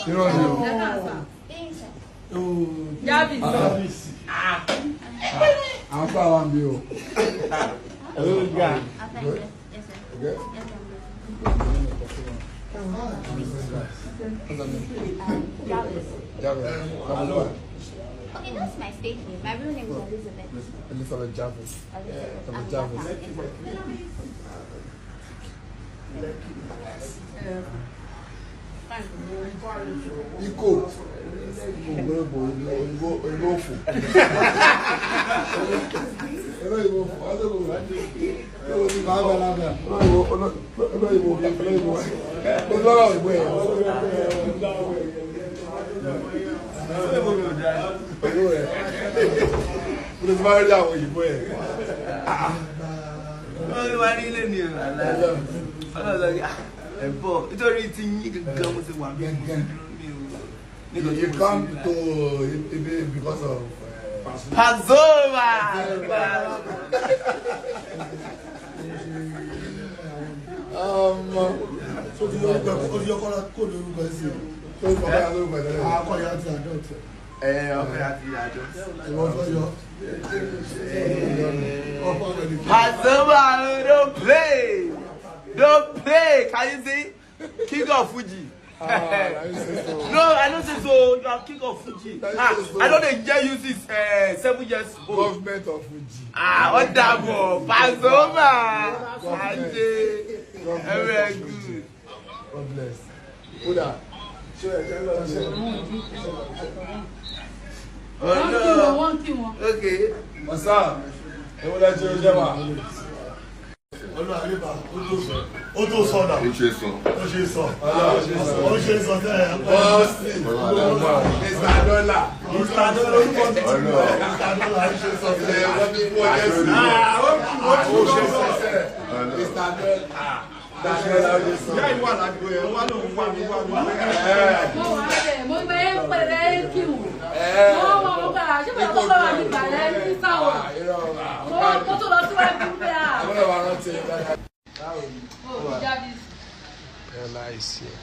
Irọ́ ni o. Jarvis. Àwọn fún àwọn mi o. Good. Yes, sir. Okay. Yes, sir. What's that name? Jarvis. Jarvis. Number one. Okay, that's my stage name. My real name is Elizabeth. Elizabeth Jarvis. Elizabeth. Elizabeth Jarvis. Ikó. Ògbólógbò òyìnbó òyìnbó òfò. Olóyìnbó òfò. Olóyìnbó olóyìnbó olóyìnbó olóyìnbó òyìnbó yẹn. Òyìnbó yẹn. Mo ti máa ń rí àwọn òyìnbó yẹn. Wọ́n ní wá ní ilé ni o. Ọlọ́run sọ ẹ̀ bọ̀ nítorí tí yín gangan mo ti wà bí mi ò. You come to Ibi because of Pasuma. Ó ti yọ kọ́ra kó lórúkọ ẹ̀ sí i. Tó ń bọ̀ báyà lórúkọ ẹ̀ tẹ́lẹ̀. Akọ ya ti adopt. Ẹ ọkọ ya ti àjọ. Ìwọ fẹ́ yọ. Ọkọ rẹ̀ ni. Pasuma, don't play, don't play. Can you see? King of Fuji. Ah, you say so. No, I don't say so. You are king of Fuji. That Ah, is so. I don dey hear you since 7 years old. Government of Fuji. Ah, ó dàbọ̀ Pasuma. Ajé. Government Very of Fuji. good. God bless. Kódà. Ṣé ẹ ṣe lọ ṣe? Wọ́n kí wọn, wọ́n kí wọn. Okay. Ọ̀sán, ewu lẹ ṣe oúnjẹ wa. Olú àríbá, ó tó sọ náà. Ó ṣe sọ. Ó ṣe sọ. Ó ṣe sọ tẹ́lẹ̀. Bọ́ọ̀sì, Mr. Dollar. Mr. Dollar orúkọ tuntun. Mr. Dollar ó ṣe sọ Ilé tẹ́lẹ̀. wọ́n ní wọ́n jẹ́ sí. Ó ṣe sọ sẹ́. Mr. Dollar. Dollar ó ṣe sọ. Ìyá ìwà ládùúgbò yẹn, wọ́n lòun wà mí wà mí. Mo wà bẹ́ẹ̀, mo gbé pẹ̀lẹ́ kí wọn. Mo wà wọ́n gbà, ṣé bàbá tó bá wà ní ìgbàlẹ̀ ní sáwà? Mo wà kó tó lọ síwájú pé à. Àwọn ọ̀rọ̀ wa rántí ẹ̀ dáadáa. Ó Jarvis. Ẹ láìsí ẹ̀.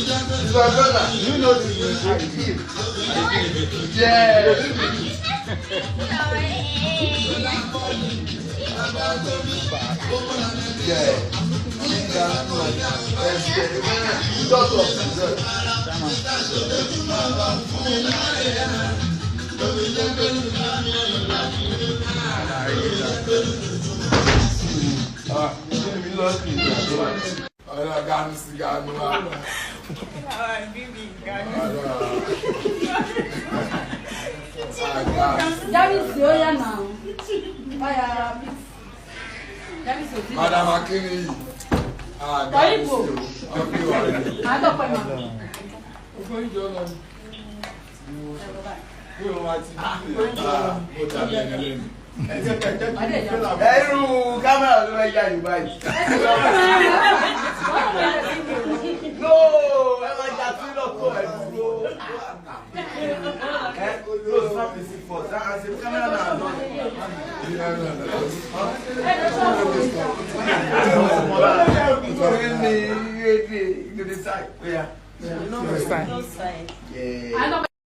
You know this music. Yeah. Yeah. Ọ̀rọ̀ ganu sí ganu wa. Jarvis ó yà nà ó. Báyà mix. Jarvis ò sí. Madam Akínníyì. Tọ́yìnbó. Ọ̀gbìn wà ní. Àádọ́pẹ̀ mà. Ó dàbí ẹni lẹ́nu. Ẹrú kámẹ́rà ló fẹ́ yá yìí báyìí. No, ẹ máa jà sí lọ́tọ̀ ẹ dúró. Ẹ no snap the seat first. That as a camera na no. Really, really, you decide. Yeah. Àádọ́pẹ̀.